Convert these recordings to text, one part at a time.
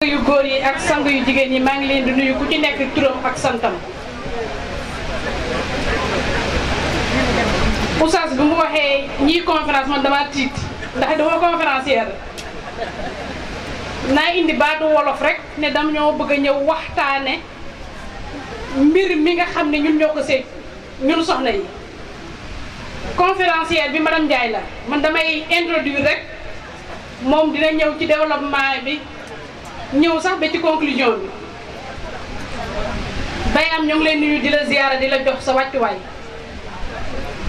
yu góor yi ak sang yu jigéen yi maa ngi leen di nuyu ku ci nekk turam ak santam. Oustaz bi mu waxee ñii conférence man dama tiit ndax dama conférencière naa indi baatu wolof rek ne dam ñoo bëgg a ñëw waxtaane mbir mi nga xam ne ñun ñoo ko seet ñun soxna yi. conférencière bi madame Ndiaye la man damay introduire rek moom dina ñëw ci développement bi ñëw sax ba ci conclusion bi. Baye am ñoo ngi lay nuyu di la ziyaara di la jox sa wàccuwaay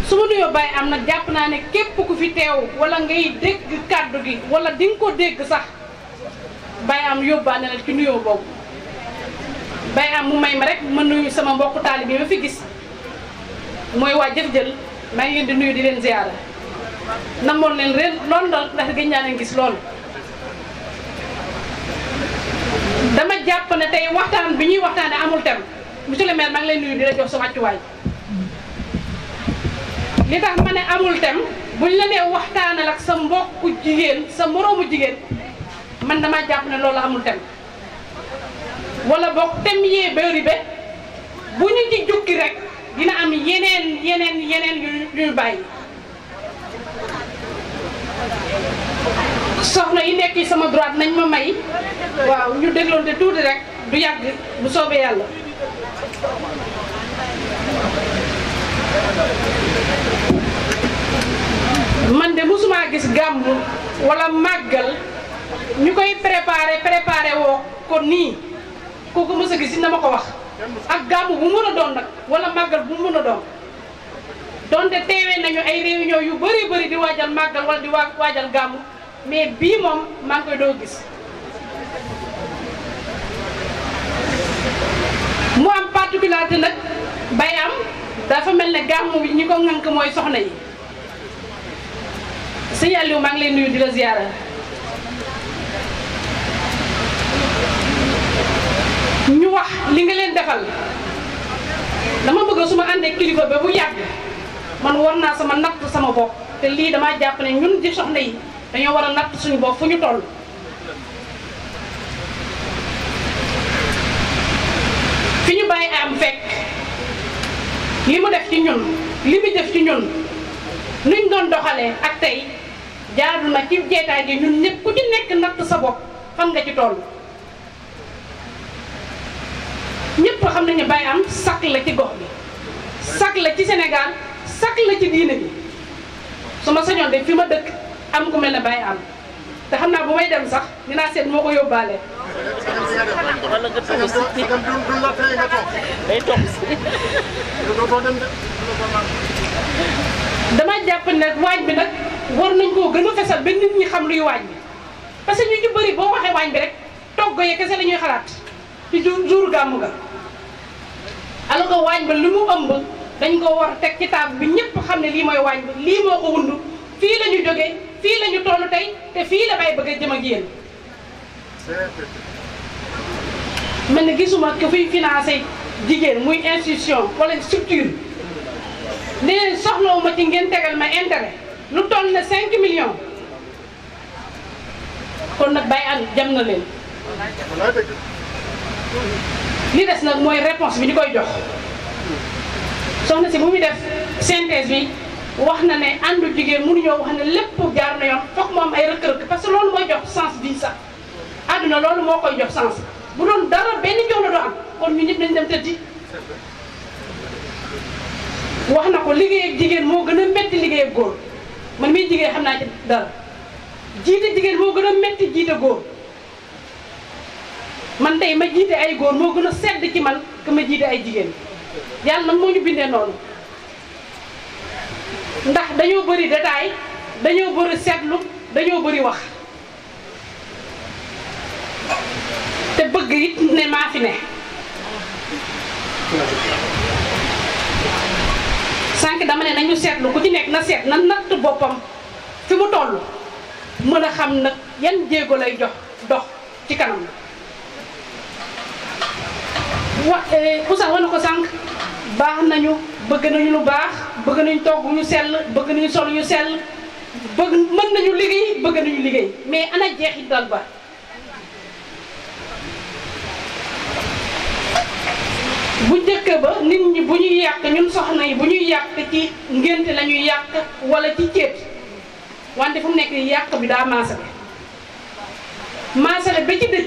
su ma nuyoo Baye am nag jàpp naa ne képp ku fi teew wala ngay dégg kàddu gi wala di nga ko dégg sax Baye am yóbbaane la ci nuyoo boobu. Baye am mu may ma rek ma nuyu sama mbokku taalibe bi ma fi gis mooy waa jëf jël maa ngi leen di nuyu di leen ziyaara namoon leen ren loolu ndax gëj naa leen gis loolu. dama jàpp ne tey waxtaan bi ñuy waxtaane amul tem monsieur le maire maa ngi lay nuyu di la jox sa wàccuwaay li tax ma ne amul tem buñ la nee waxtaanal ak sa mbokku jigéen sa moroomu jigéen man dama jàpp ne loolu amul tem wala boog tem yee bëri be bu ñu ci jukki rek dina am yeneen yu ñu bàyyi. soxna yi nekk ci sama droite nañ ma may waaw ñu dégloonte tuuti rek du yàgg bu soobee yàlla. man de musuma gis gàmmu wala màggal ñu koy préparé woo ko nii kooku mës a gis dina ma ko wax ak gàmmu bu mën a doon nag wala màggal bu mën a doon donte teewee nañu ay réunion yu bëri di waajal màggal wala di waajal gàmmu mais bii moom maa ngi koy doo gis. mu am particularité nag Baye am dafa mel ne gàmmu bi ñi ko ŋànk mooy soxna yi. sëñ Aliou maa ngi lay nuyu di la ziyaara ñu wax li nga leen defal dama bëgg su ma àndee kilifa ba bu yàgg man war naa sama natt sama bopp te lii damaa jàpp ne ñun di soxna yi dañoo war a natt suñu bopp fu ñu toll. fi ñu bàyyi am fekk li mu def ci ñun li mu def ci ñun nuñ doon doxalee ak tey jaadu na ci jeetaay gi ñun ñëpp ku ci nekk natt sa bopp fan nga ci toll. ñëpp xam nañu Baye am sakk la ci gox bi sakk la ci Sénégal sakk la ci diine bi su ma sañoon de fi ma dëkk am ku mel ne Baye am te xam naa bu may dem sax dinaa seet moo ko yóbbaale. dama jàpp ne waañ bi nag war nañ koo gën a fesal ba nit ñi xam luy waañ bi parce que ñu ci bëri boo waxee waañ bi rek togg ye kese la ñuy xalaat ci jour gàmmu ga alors que waañ ba li mu ëmb dañ ko war teg ci table bi ñëpp xam ne lii mooy waañ bi lii moo ko wundu fii la ñu jógee fii la ñu toll tey te fii la Baye bëgg a jëm ak yéen. mel ne gisuma ko fiy financé jigéen muy institution wala structure nee soxlawuma ci ngeen tegal ma intérêt lu toll ne 5 millions kon nag Baye am jam na leen. li des nag mooy réponse bi ñu koy jox soxna si bu muy def synthèse bi wax na ne àndu jigéen mënuñoo wax ne lépp jaar na yoon foog mu am ay rëkk-rëkk parce que loolu mooy jox sens bi sax àdduna loolu moo koy jox sens bu doon dara benn coono doo am kon ñu ñëpp nañ dem tëddi. wax na ko liggéey ak jigéen moo gën a métti liggéey ak góor man mii jigéen xam naa ci dara jiite jigéen moo gën a métti jiite góor. man tey ma jiite ay góor moo gën a sedd ci man que ma jiite ay jigéen yàlla nag moo ñu bindee noonu ndax dañoo bëri détail dañoo bëri seetlu dañoo bëri wax te bëgg it ne maa fi ne. sànq dama ne nañu seetlu ku ci nekk na seet na natt boppam fi mu toll mën a xam nag yan jéego lay dox ci kanam. Oustaz wax na ko sànq baax nañu bëgg nañu lu baax bëgg nañu togg ñu sell bëgg nañu sol ñu sell bëgg mën nañu liggéey bëgg nañu liggéey mais ana jeexital ba njëkk ba nit ñi bu ñuy yàq ñun soxna yi bu ñuy yàq ci ngénte la ñuy yàq wala ci céet wante fu mu nekk yàq bi daa maasale ba ci dëj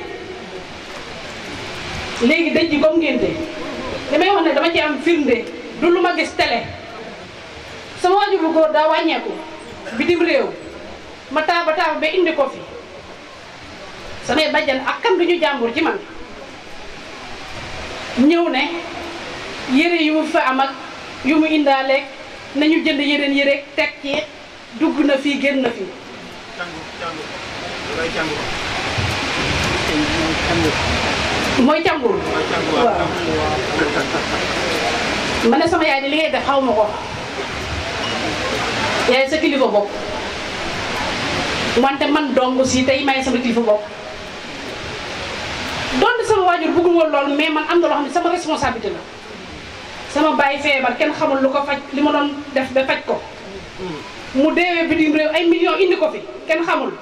léegi dëj ji comme ngénte damay wax ne dama ci am firnde du lu ma gis télé sama waajur bu góor daa wàññeeku bitim réew ma taaba ba indi ko fi samay bajjan ak kam duñu jàmbur ci man ñëw ne yére yu mu fa am ak yu mu indaaleeg nañu jënd yeneen yére teg ci dugg na fii génn na fii mooy càmbur waaw ma ne sama yaay ni li ngay def xaw ma ko yaay sa kilifa bopp wante man dong si tey may sama kilifa bopp donte sama waajur bëggul woon lool mais man am na loo xam ne sama responsabilité la sama bàyyi feebar kenn xamul lu ko faj li ma doon def ba faj ko mu deewee bitim réew ay millions indi ko fi kenn xamul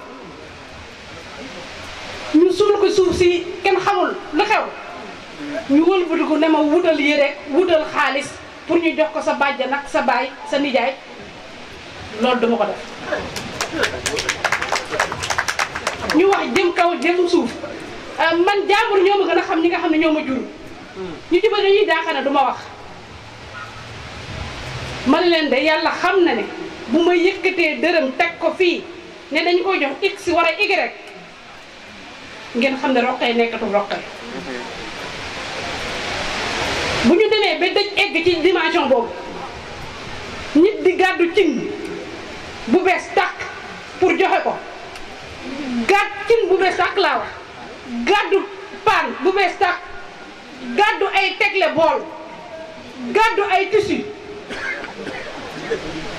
ñu suul ko suuf si kenn xamul lu xew ñu wëlbatiku ne ma wutal yére wutal xaalis pour ñu jox ko sa bàjjan ak sa baay sa nijaay loolu duma ko def ñu wax jëm kaw jëm suuf man jàmbur ñoo ma gën a xam ñi nga xam ne ñoo ma jur ñu ci bëri dañuy daakana du ma wax ma ne leen de yàlla xam na ne bu ma yëkkatee dërëm teg ko fii ne dañu koy jox x war a y ngeen xam ne roqee nekkatu roqee bu ñu demee ba dëj egg ci dimension boobu nit di gàddu cin bu bees tàkk pour joxe ko cin bu bees tàkk laa wax gàddu paan bu bees tàkk gàddu ay tegle bool gàddu ay tissu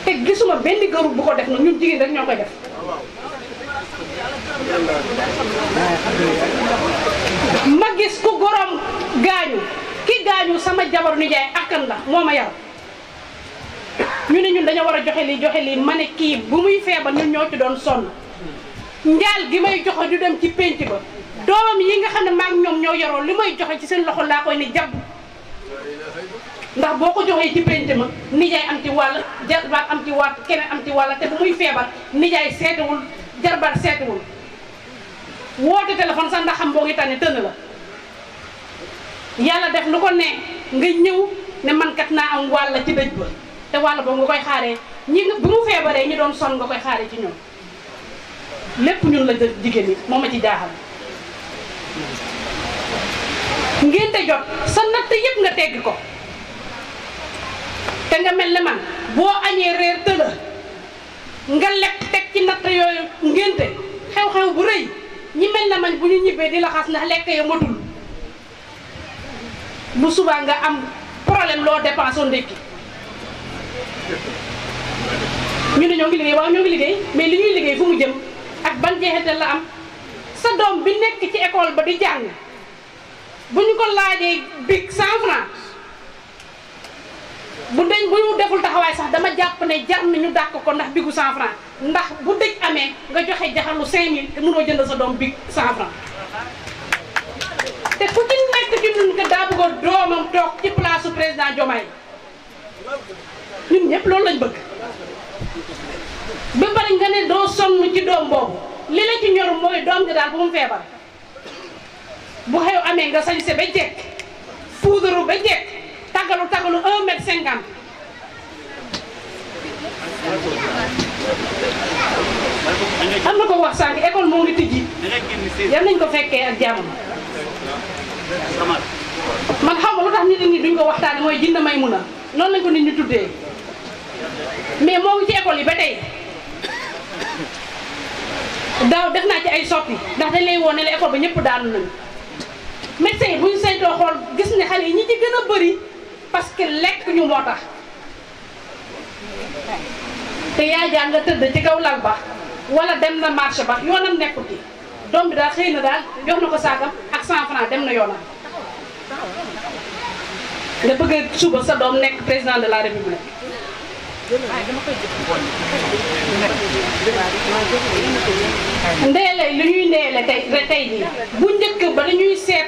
te gisuma benn gëru bu ko def na ñun jigéen rek ñoo koy def ma gis ku gorom gaañu ki gaañu sama jabaru nijaay akkan la moo ma yar ñu ne ñun dañoo war a joxe lii ma ne kii bu muy feebar ñun ñoo ci doon sonn njaal gi may joxe du dem ci pénc ba doomam yi nga xam ne maag ñoom ñoo yoroo li may joxe ci seen loxo laa koy ni jàpp ndax boo ko joxee ci pénc ma nijaay am ci wàll jarbaat am ci wàll keneen am ci wàll te bu muy feebar nijaay seetewul jarbaat seetewul woote téléphone sax ndax xam boo ngi tànne tënn la yàlla def lu ko ne nga ñëw ne man kat naa am wàll ci dëj ba te wàll boobu nga koy xaaree ñi bu mu feebaree ñi doon sonn nga koy xaaree ci ñoom lépp ñun la jigéen ñi moo ma ci jaaxal ngénte jot sa natt yëpp nga tegg ko te nga mel ne man boo añee reer tëla nga lekk teg ci natt yooyu ngénte xew-xew bu rëy ñi mel na man bu ñu ñibbee di la xas ndax lekk ya matul bu subaa nga am problème loo dépensé ndékki ñu ne ñoo ngi liggéey waaw ñoo ngi liggéey mais li ñuy liggéey fu mu jëm ak ban jeexital la am sa doom bi nekk ci école ba di jàng bu ñu ko laajee big 100 francs bu ñu deful taxawaay sax dama jàpp ne jar na ñu dàq ko ndax bigu 100 francs ndax bu dëj amee nga joxe jaxalu 5000 te mënoo jënd sa doom big 100 francs te ku ci nekk ci ñun que daa bëggoon doomam toog ci place su président Diomaye ñun ñëpp loolu lañ bëgg ba bari nga ne doo sonn ci doom boobu li la ci ñor mooy doom ji daal bu mu feebar bu xew amee nga sañse ba jekk puudaru ba jekk tagalu 1m50 am na ko wax sànq école moo ngi tijji yal nañ ko fekkee ak jàmm man xaw ma lu tax nit ñi duñ ko waxtaane mooy Jinda Maymuna noonu lañ ko nit ñi tuddee mais moo ngi ci école yi ba tey daaw def naa ci ay soppi ndax dañ lay woone la école ba ñëpp daanu nañu médecin yi bu ñu saytoo xool gis ne xale yi ñi ci gën a bëri parce que lekk ñu moo tax te yaay jaa nga tëdd ci kaw lal ba wala dem na marché ba yoonam nekkul ci doom bi daal xëy na daal jox na ko saagam ak 100 francs dem na yoonam nga bëgg suba sa doom nekk président de la république ndeele li ñuy ndeele tey jii bu njëkk ba dañuy seet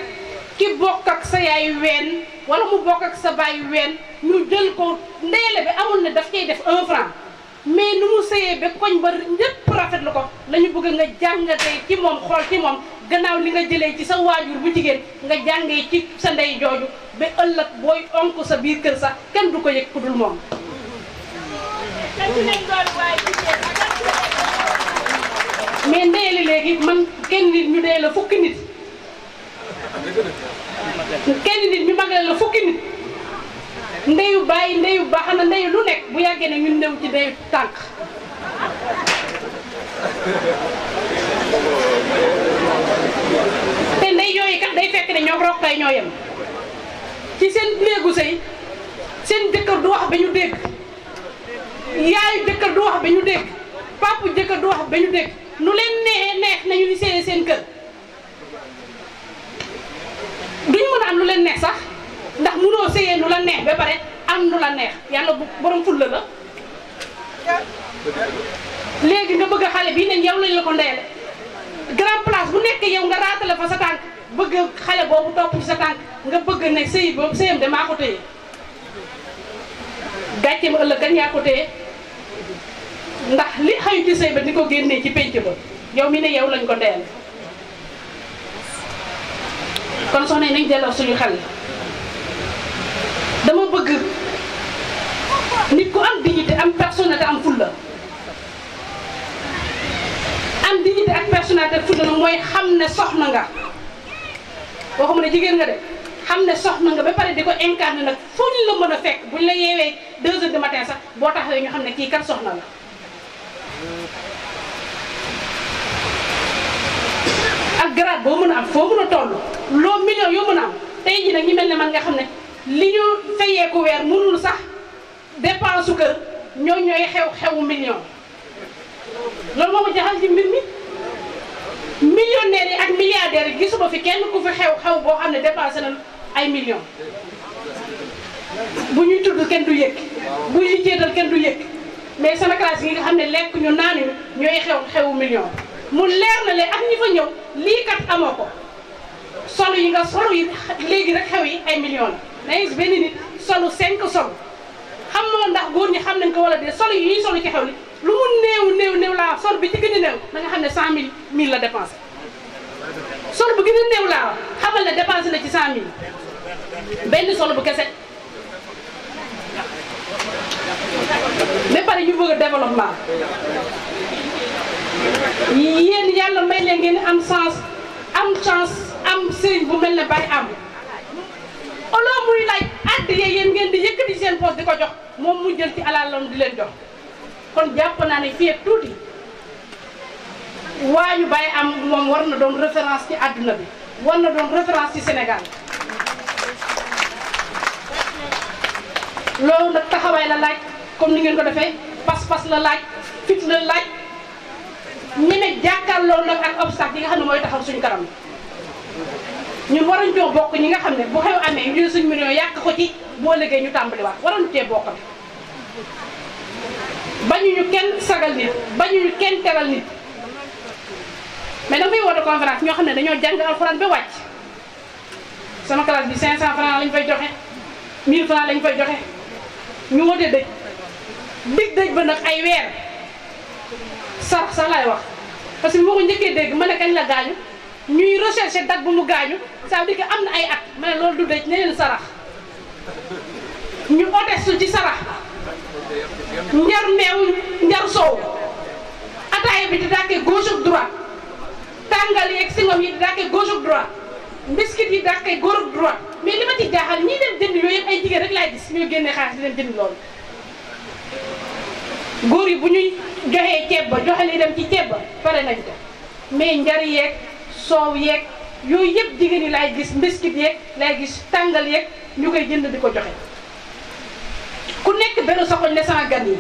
ki bokk ak sa yaay ween wala mu bokk ak sa bàyyi ween ñu jël ko ndeele bi amul ne daf cay def 1 franc mais nu mu sëyee ba koñ ba ñëpp rafetlu ko la ñu bëgg nga jàngatee ci moom xool ci moom gannaaw li nga jëlee ci sa waajur bu jigéen nga jàngee ci sa ndey jooju ba ëllëg booy onk sa biir kër sax kenn du ko yëg ku dul moom. mais ndeyali léegi man kenn nit ñu dee la fukki nit kenn nit ñu magale la fukki nit ndeyu bàyyi ndeyu baax na ndeyu lu nekk bu yàggee ne ñun ndew ci ndeyu tànk te ndey yooyu kat day fekk ne ñoo rokkay ñoo yem ci seen néegu sëy seen jëkkër du wax ba ñu dégg yaayu jëkkër du wax ba ñu dégg papu jëkkër du wax ba ñu dégg nu leen neex nañu di sëyee seen kër duñu mën a am lu leen neex sax ndax munoo sëyee nu la neex ba pare am nu la neex yàlla bu borom fulla la léegi nga bëgg xale bii ne yow lañ la ko ndeyale grand place bu nekk yow nga raatale fa sa tànk bëgg xale boobu topp ci sa tànk nga bëgg ne sëy boobu sëyam de maa ko téye gàcce ma ëllëg gan yaa ko téye ndax li xayu ci sëy ba di ko génnee ci pénc ba yow mi ne yow lañ ko ndeyale kon soxna yi nañ delloo suñu xel dama bëgg nit ku am dignité am personnalité am fulla am dignité ak personnalité ak fulla nag mooy xam ne soxna nga waxuma ne jigéen nga de xam ne soxna nga ba pare di ko incarné nag fu ñu la mën a fekk buñ la yeewee 2 heures du matin sax boo taxawee ñu xam ne kii kat soxna la ak grade boo mën a am foo mën a toll loo million yoo mën a am tey jii nag ñi mel ne man nga xam ne li ñu fayeeku weer mënul sax dépense su kër ñooy xewu million loolu moo ma jaxal ci mbir mi millionnaires yi ak milliardaires yi gisuma fi kenn ku fi xew boo xam ne dépensé na ay millions bu ñuy tudd kenn du yëg bu ñuy jéetal kenn du yëg mais sama classe yi nga xam ne lekk ñu naanu ñooy xewu million mu leer na leen ak ñi fa ñëw lii kat amoo ko solo yi nga solo yi léegi rek xew yi ay millions la dangay gis benn nit solo 5 solo xam nga ndax góor ñi xam nañ ko wala de solo yi ñuy solo ci xew li lu mu néew laa sol bi ci gën a néew da nga xam ne 100 000 la dépensé sol bu gën a néew laa xamal ne dépensé na ci 100 000 benn solo bu kese ba pare ñu bëgg a développement yéen yàlla may leen ngeen am chance am sëriñ bu mel ne Baye am oloo muy laaj addiya yéen ngeen di yëkkati seen poste di ko jox moom mu jël ci alalam di leen jox kon jàpp naa ne fii ak tuuti waa ñu Baye am moom war na doon référence ci àdduna bi war na doon référence ci Sénégal loolu nag taxawaay la laaj comme ni ngeen ko defee pas-pas la laaj fit la laaj ñeme jàkkaarloo nag ak obstacle yi nga xam ne mooy taxaw suñu kanam ñun waruñ coo bokk ñi nga xam ne bu xew amee ñu jël suñu million yàq ko ci boo liggéey ñu tàmbaliwaat waruñu cee bokkati bañuñu kenn sagal nit bañuñu kenn teral nit mais damay woote conférence ñoo xam ne dañoo jàng alxuraan ba wàcc sama classe bi 500 francs lañ fay joxe 1000 francs lañ fay joxe ñu wote dëj dig dëj ba nag ay weer sarax sax laay wax parce que moo ko njëkkee dégg ma ne kañ la gaañu ñuy recherché date bu mu gaañu ça veut dire que am na ay at ma ne loolu du dëj ne leen sarax ñu otestu ci sarax njar meew njar soow ataaya bi di dàkkee gauche ak droite tàngal yeeg singom yi di dàkkee gauche ak droite biscuit yi dàkkee gauche ak droite mais li ma ci jaaxal ñii dem jënd yooyu yëpp ay jigéen rek laay gis ñuy génnee xaalis di leen jënd loolu góor yi bu ñuy joxee ceeb ba joxe li dem ci ceeb ba pare nañ ko mais njar yeeg soow yeeg yooyu yëpp jigéen yi laay gis biscuit yeeg laay gis tàngal yeeg ñu koy jënd di ko joxe ku nekk benn soxoñ ne sama gan yi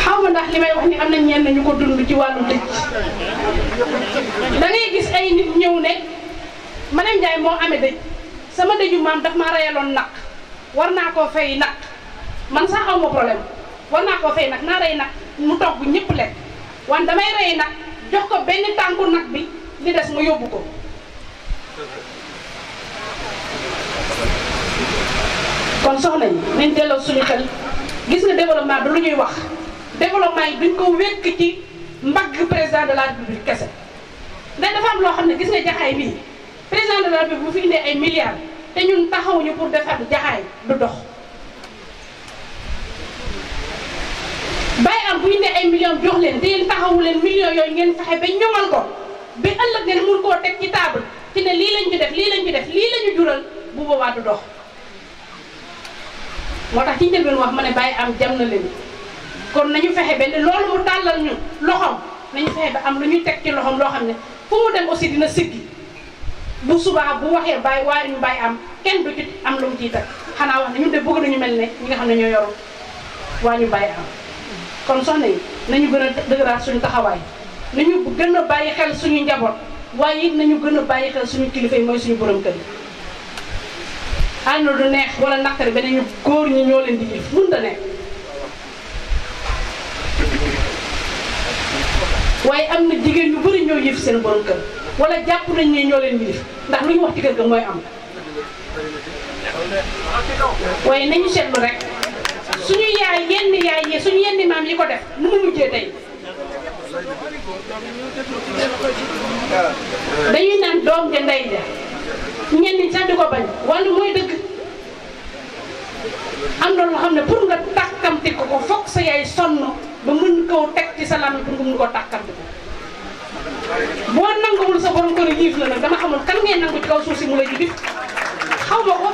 xaw ma ndax li may wax ni am na ñenn ñu ko dund ci wàllu dëj da ngay gis ay nit ñëw ne Madame Ndiaye moo amee dëj sama dëju maam daf maa reyaloon naq war naa koo fay naq man sax aw ma problème war naa koo fay nag naa rey nag mu togg ñëpp lekk wan damay rey nag jox ko benn tànku nag bi li des mu yóbbu ko. kon soxna yi nañ delloo suñu xel gis nga développement du lu ñuy wax développement yi duñ ko wékk ci mbagg président de la république kese ndax dafa am loo xam ne gis nga jaxaay bii président de la république bu fi indee ay milliards te ñun taxawuñu pour defar jaxaay du dox. bàyyi am bu indee ay millions jox leen te yéen taxawu leen millions yooyu ngeen fexe ba ñoŋal ko ba ëllëg ngeen mun koo teg ci table ci ne lii lañ ci def lii lañ ci def lii lañu jural bu boobaa du dox. moo tax ci njëlbeen wax ma ne bàyyi am jam na leen kon nañu fexe ba loolu mu tàllal ñu loxoom nañu fexe ba am lu ñuy teg ci loxoom loo xam ne fu mu dem aussi dina siggi bu subaa bu waxee bàyyi waaye ñu bàyyi am kenn du ci am lu mu ciy teg xanaa wax ne ñun de bëgg nañu mel ne ñi nga xam ne ñoo yoru waa ñu bàyyi am. kon soxna yi nañu gën a dëgëraat suñu taxawaay nañu gën a bàyyi xel suñu njaboot waaye it nañu gën a bàyyi xel suñu kilifa yi mooy suñu borom kër yi. ànd du neex wala naqari beneen ñu góor ñi ñoo leen di jëf mun da nekk waaye am na jigéen ñu bëri ñoo yëf seen borom kër wala jàpp nañ ne ñoo leen yëf ndax lu ñu wax ci kër ga mooy am waaye nañu seetlu rek suñu yaay yi suñu yenn maam yi ko def nu mu mujjee tey dañuy naan doom ja ndey ja ñenn ñi sax di ko bañ wàllu mooy dëgg am na loo xam ne pour nga tàkkamti ko foog sa yaay sonn ba mën koo teg ci sa làmmiñ pour nga mën koo tàkkamti ko boo nanguwul sa borom kër yiif la nag dama xamul kan ngay nangu ci kaw suuf si mu la ji xaw ma ko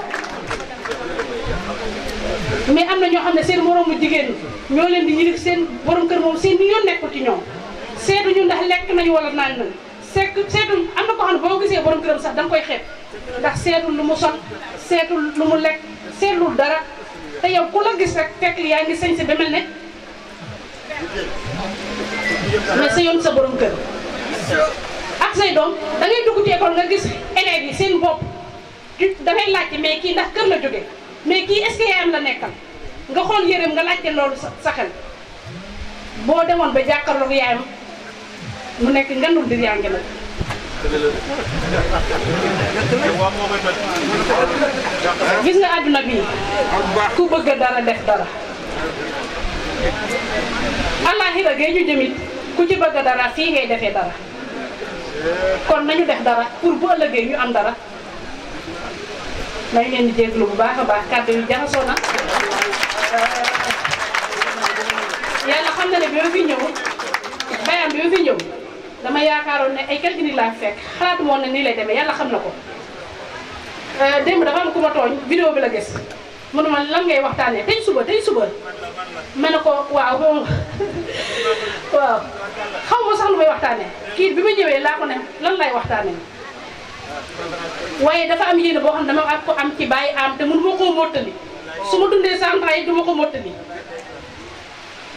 mais am na ñoo xam ne seen moroomu jigéen ñoo leen di yilif seen borom kër moom seen yoon nekkul ci ñoom seetuñu ndax lekk nañu wala naan nañu seetul am na ko xam ne boo gisee borom këram sax da nga koy xeeb ndax seetul lu mu sol seetul lu mu lekk seetlul dara te yow ku la gis rek fekk yaa ngi sañ si ba mel ne mais sa yoon sa borom kër ak say doom da ngay dugg ci école nga gis élèves yi seen bopp dangay laajte mais kii ndax kër la jógee mais kii est-ce que yaayam la nekkal nga xool yéreem nga laajte loolu sa xel boo demoon ba jàkkaarloog yaayam mu nekk ngandul dir yaa ngi nag gis nga àdduna bi ku bëgg dara def dara àllaaxira gee ñu jëmit ku ci bëgg dara fii ngay defee dara kon nañu def dara pour bu ëllëgee ñu am dara may leen di jéglu bu baax a baax kàddu yu jaxasoo na yàlla xam na ne bi ma fi ñëw bayam bi ma fi ñëw dama yaakaaroon ne ay quelques nit laa fekk xalaatu moon ne nii lay demee yàlla xam na ko démb dafa am ku ma tooñ vidéo bi la gis mu ne ma lan ngay waxtaanee tey suba ma ne ko waaw waaw xaw ma sax lu may waxtaanee kii bi ma ñëwee laa ko ne lan lay waxtaanee waaye dafa am yéene boo xam ne dama ko am ci bàyyi am te mënu ma koo mottali su ma dundee 100 ans yi du ma ko mottali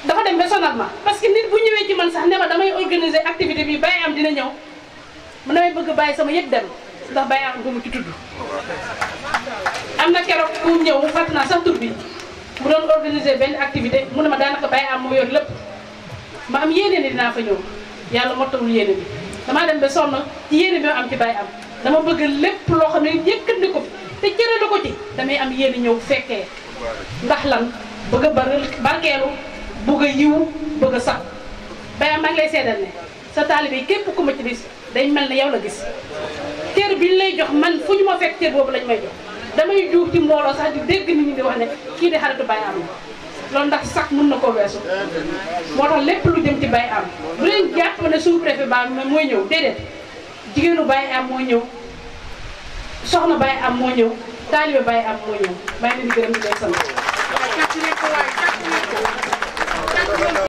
dafa dem ba sonal ma parce que nit bu ñëwee ci man sax ne ma damay organiser activité bi bàyyi am dina ñëw man damay bëgg bàyyi sama yëpp dem ndax bàyyi am mu ci tudd am na keroog ku ñëw fàtt naa sax tur bi mu doon organiser benn activité mu ne ma daanaka bàyyi am moo yor lépp ma am yéene ni dinaa fa ñëw yàlla mottawul yéene bi damaa dem ba sonn ci yéene bi ma am ci bàyyi am dama bëgg lépp loo xam ne yëkkandi ko te jërale ko ci damay am yéene ñëw fekkee ndax lan bëgg a barkeelu bëgg a yiw bëgg a sax bàyyi am maa ngi lay seedal ne sa taalibe yi képp ku ma ci bis day mel ne yow la gis cër bi ñu lay jox man fu ñu ma fekk cër boobu lañ may jox damay juug ci mbooloo sax di dégg nit ñi di wax ne kii de xaritu Baye Am la loolu ndax sax mun na koo weesu moo tax lépp lu jëm ci Baye Am bu leen jàpp ne sous-préfet ba mooy ñëw déedéet jigéenu Baye Am moo ñëw soxna Baye Am moo ñëw taalibe Baye Am moo ñëw maa ngi leen di gërëm di leen sant